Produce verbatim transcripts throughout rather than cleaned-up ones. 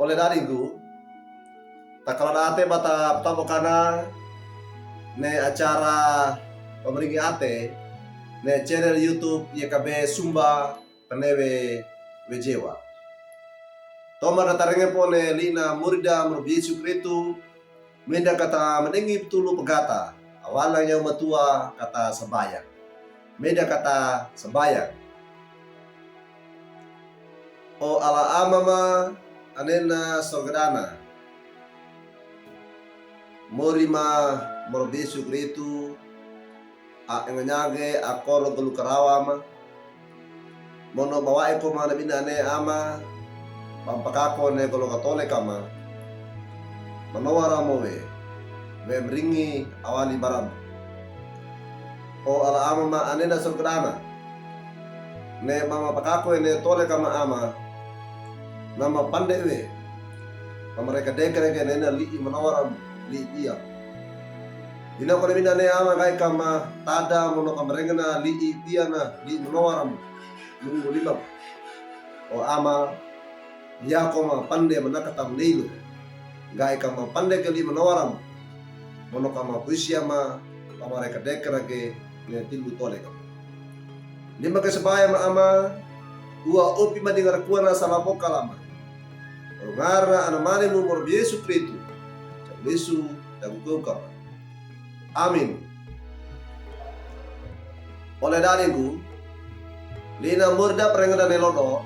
Ole dani ngku, takalo date bata patapo kana ne acara pamaringi ate ne channel YouTube Y K B Sumba Penewe Wejewa. Toma datarenge po ne lina murida moro Yesu Kristu, menda kata madengi petulu pegata, awala nyawe matua kata sambayang. Meda kata sambayang. O ala ama ma anena sorga dana. Mori ma moro Yesu Kristu, a engenyage a koro gelu karawa ma. Mono bawae ko ma nabina ne ama, bampakako ne golo katole kama. Manowa ramo we, we meringi awali baramo. O ala ama ma anena sorga dana. Ne mama pakako ne tole kama ama. Nama pande we. Pamareka dekerege nena li'i manowa ramo, li'i pia. Ina kone mina ne ama gai kama tada mono kamarengena li'i pia na, li'i manowa ramo. Lungu lima. O ama, ya ko ma pande manakata maneilo. Gai kama pande ke li'i manowa ramo. Mono kama puisi ama, pamareka dekerege ne tilu tole kama. Lima ke sabaya ma ama, ua opi ma dingar kuana salamo kalama. Ngara ana mane mu moro Yesu Kristu. Yesu dagu kama. Amin. Ole dani ngku, lina murida perengeda ne lodo,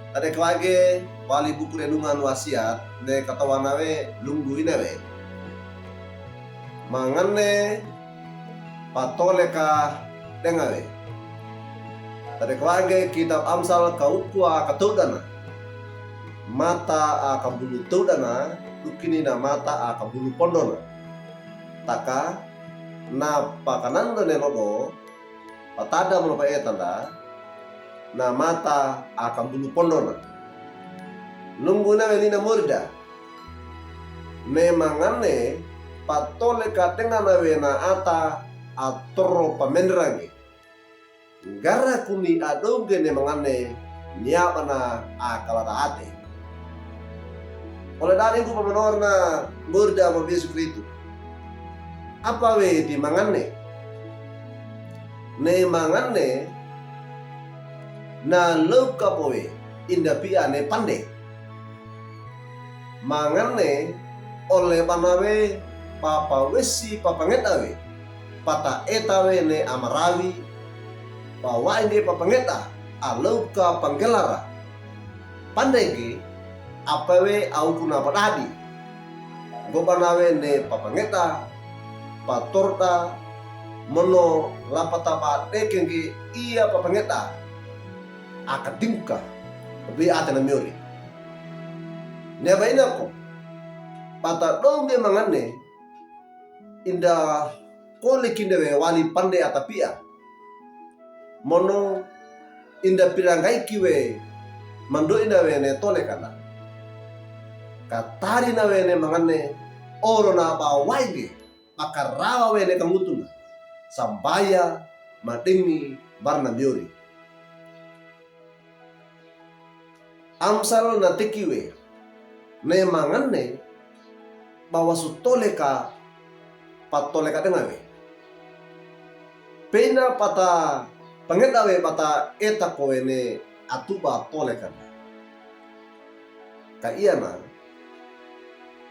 tade kawage wali buku renungan wasiat, ne katawana we lunggu ina we. Mangane patole ka denga we. Tade kawage kitab Amsal kaukua katoudana. Mata a kambulu toudana, dukini na mata a kambulu pondona. Taka, na pakananda ne lodo, patada mono paetanda, na mata a kambulu pondona. Lunggu ina we lina murida. Ne mangane, patole ka dengana we na ata a toro pamenderange. Ngara kuni a dongge ne mangane, niabana a kalada ate. Ole dani ngku pamanorna murida moro Yesu Kristu. Apa we di mangane? Ne mangane na louka po we inda pia ne pande. Mangane ole bana we papawesi papangeda we. Pata eta we ne amarawi. Pawaenge papangeda a louka panggelara. Pandege, apawe aukuna padadi. Gobana we ne papangeda, patorda, mono lapata padekenge ia papangeda. Akadingka, bi atena miori. Neba ina ko, pata dongge mangane, inda kole kinde we wali pande atapia. Mono inda piranggaiki we mandoina we ne tole kana. Katarina we ne mangane oro na bawaige pakarawa we ne kangutuna. Sambaya madingi barna miori. Amsal na teki we, ne mangane, bawasu tole ka, patole ka denga we. Pena pata pangeda we pata eta ko we ne atuba tole ka. Ka iana,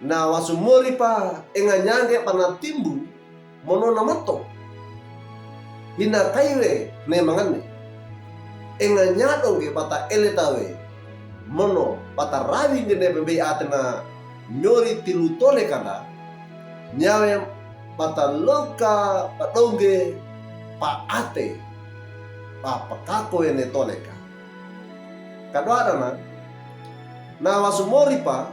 na wasu mori pa enganyange pana timbu mono na mato. Hina kai we ne mangane. Enganyadonge pata eleta we mono pata rawinge ne pembe atena nyori tilu tole kanda. Nyawe pata loka padonge pa ate pa pakako we ne tole ka. Kadoadana, na wasu mori pa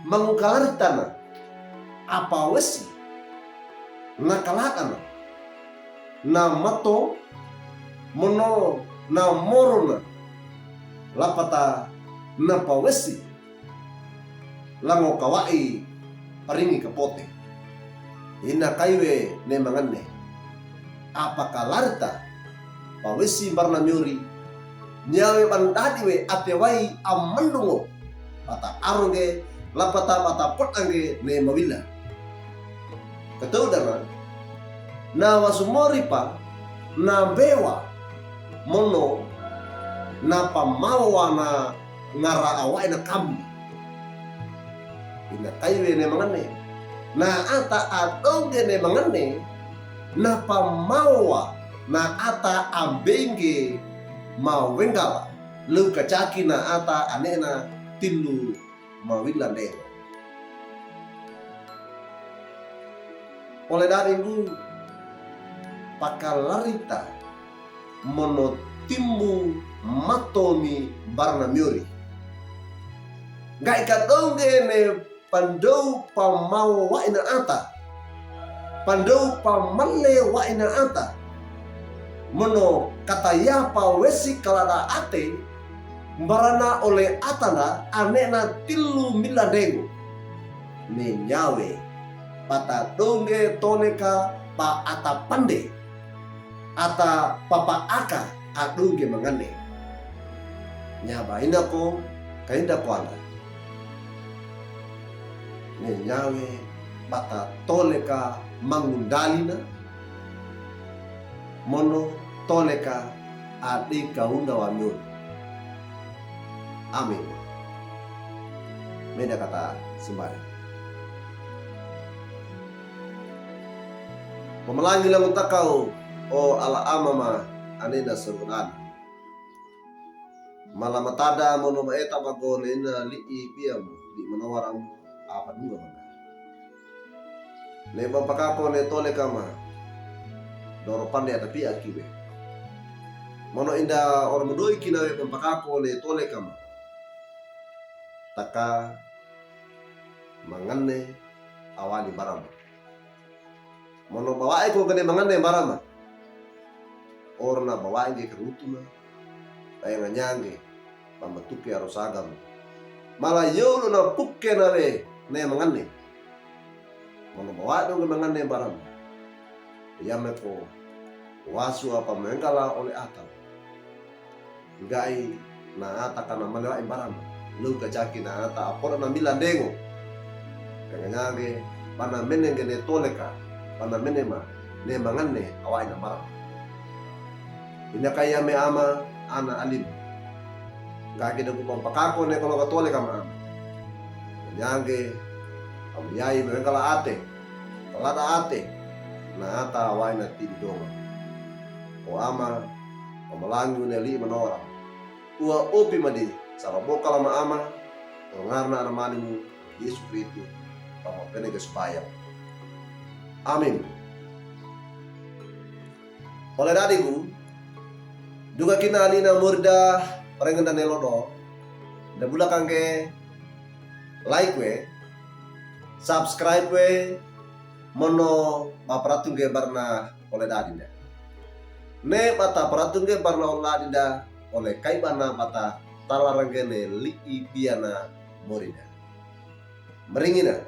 mangukalartana, apawesi, na kaladana, na mato, mono, na morona, lapata, na pawesi, lango kawa'i paringi kapote. Ina kai we ne mangane. Apakalarta, pawesi barna miori, nyawe bandadi we atewai amandungo. bata arongge, lapata bata potangge ne mawila. Kato'dana, na wasumoripa, na mbewa, mono, na pamawa na ngara awa'i na kambi. Ina kaiwe ne mangane. Na ata adongge ne mangane, na pamawa, na ata ambengge mawenggala, lukacaki na ata ane'na tilu mawila ndengo. Ole dadi nggu, pakalarita mono timbu mato mi barana miori. Ngga'i kadongge ne pandou pamawa'i na ata, pandou pamalewa'i na ata. Mono katayapa wesi kalada ate, mbarana ole atanda ane'na tilu mila ndengo. Ne nyawe, bata dongge toleka pa ata pande, ata papa'aka adongge mangane. Nyaba inako, kainda ko anda. Ne nyawe bata toleka mangundalina, mono toleka adika unda wamion. Amin. Meda kata sembari. Pamalangi langu takaw, o Ala Ama ma anena sorgodan. Mala matada mono maeta bago nena li'i biamu, li'i manawaram, apa dunga mangga. Ne bampakako ne toleka ma. Doro pande ata pi'a kiwe. Mono inda oro mudoi kinawe bampakako ne toleka ma. Taka mangane awani barama. Mono bawa'i ko gane mangane barama. Orna bawa'i nge kerutu ma. Tayanganyange. Bambatuke aro sagam. Mala yolo na pukke nawe ne mangane. Mono bawa'i dongge mangane barama. Yame ko wasu apa menggala ole ata. Ngga'i na ata kana malewa'i barama. Lukacaki na ata apoda na mila ndengo. Kanganyange, bana mene ngene toleka, bana mene ma, ne mangane awa'i na barama. Ina kaiya me ama, ana alim. Ngga'i kede ku bampakako ne koloka toleka ma ama. Nyange, amu yai mewengkala ate, kalada ate, na ata awa'i na tidi donga. O ama, pamalangi une li'i manora. Ua opi madi, sarabokala ma ama, o ngarna ana manimu, Yesu Kristu, pamapenege supaya. Amin. Ole dadigu, duka kina alina murda parengenda ne lodo, da bula kangge like we, subscribe we, mono baparatunge barna ole dadinda. Ne bata paratunge barna ole dadinda, ole kaibana bata talarangene li'i biana morida. Meringina,